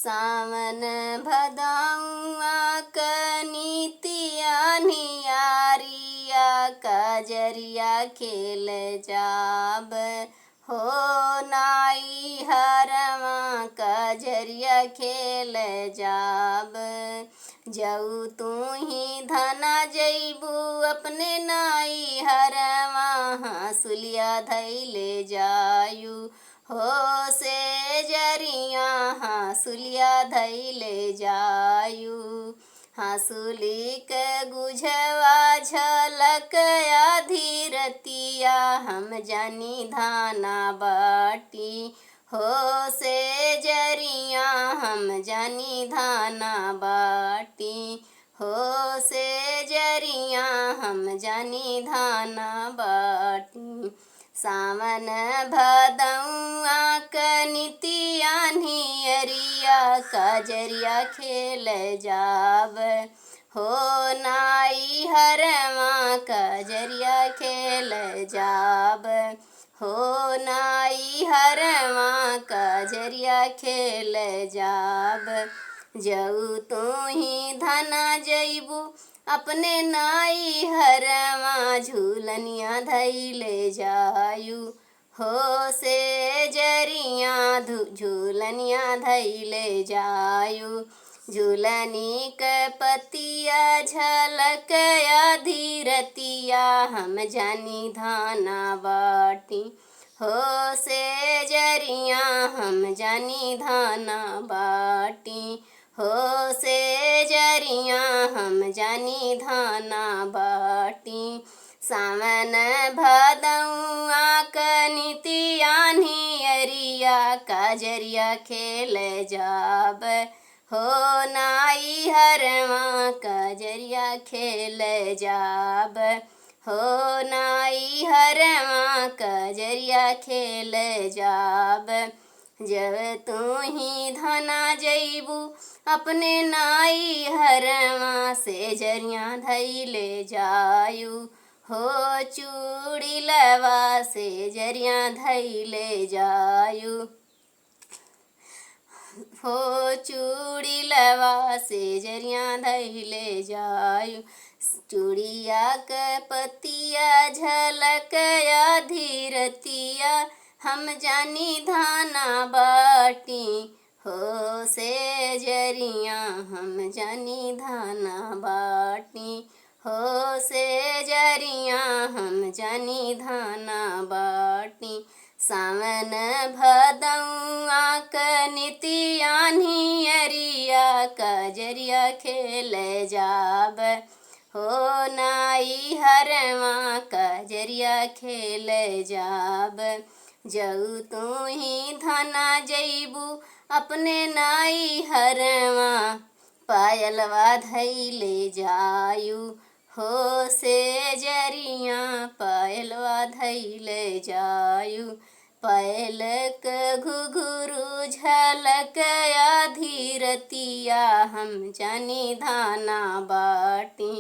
सावन भदौआ कनितिया नियारिया कजरिया खेल जाब हो नाई हरवा कजरिया खेल जाब। जऊ तू ही धना जईबू अपने नाई हरवा हंसुलिया धैले जायू हो से जरिया हंसुलिया धैले जायू। हंसुली के गुझवा झलक अधीरतिया हम जानी धाना बाटी हो से जरिया हम जानी धाना बाटी हो से जरिया हम जानी धाना बाटी। सावन भदौआ कनितिया नियरिया कजरिया खेल जाब हो नाई हरवा कजरिया खेल जाब हो नाई हरवा कजरिया खेल जाब। जऊ तू ही धना जईबू अपने नाई हरवा झूलनिया धैले जायू हो से जरिया झूलनिया धैले जायू। झूलनी के पतिया झलक अधीरतिया हम जानी धाना बाटी हो से जरिया हम जानी धाना बाटी हो से जरिया हम जानी धाना बाटी। सावन भदौआ कनितिया नियरिया कजरिया खेल जाब हो नाई हरवा कजरिया खेल जाब हो नाई हरवा कजरिया खेल जाब। जब तू ही धना जईबू अपने नाई हरवा से जरिया धैले जायू हो चूड़ी लवा से जरिया धैले जायू हो चूड़ी लवा से जरिया धैले जायू। चूड़िया के पतिया झलक अधीरतिया हम जानी धाना बाटी हो से जरिया हम जानी धाना बाटी हो से जरिया हम जानी धाना बाटी। सावन भदौआ कनितिया नियरिया कजरिया खेल जाब हो नाई हरवा कजरिया खेल जाब। जऊ तू ही धना जईबू अपने नाई हरवा पायलवा धैले जायू हो से जरिया पायलवा धैले जायू। पायलक घुघुरु झलक अधीरतिया हम जानी धाना बाटी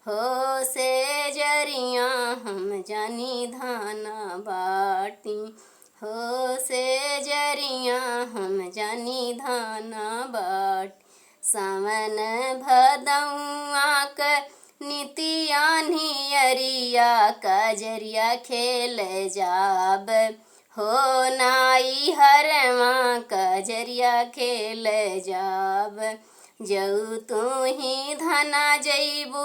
हो से जरिया हम जानी धाना बाटी हो से जरिया हम जानी धाना बाटी। सावन भदौआ कनितिया नियरिया कजरिया खेल जाब हो नाई हरवा कजरिया खेल जाब। जऊ तू ही धना जईबू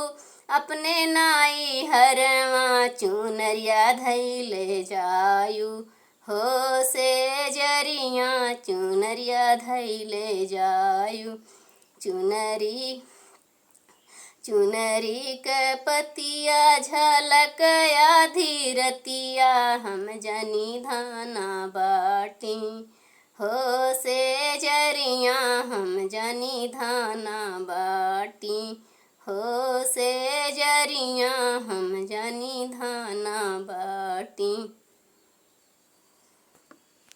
अपने नाई हरवा चुनरिया धैले जायू हो से जरिया चुनरिया धैले जायू। चुनरी चुनरी के पतिया झलक अधीरतिया हम जानी धाना बाटी हो से जरिया हम जानी धाना बाटी हो से जरिया हम जानी धाना बाटी।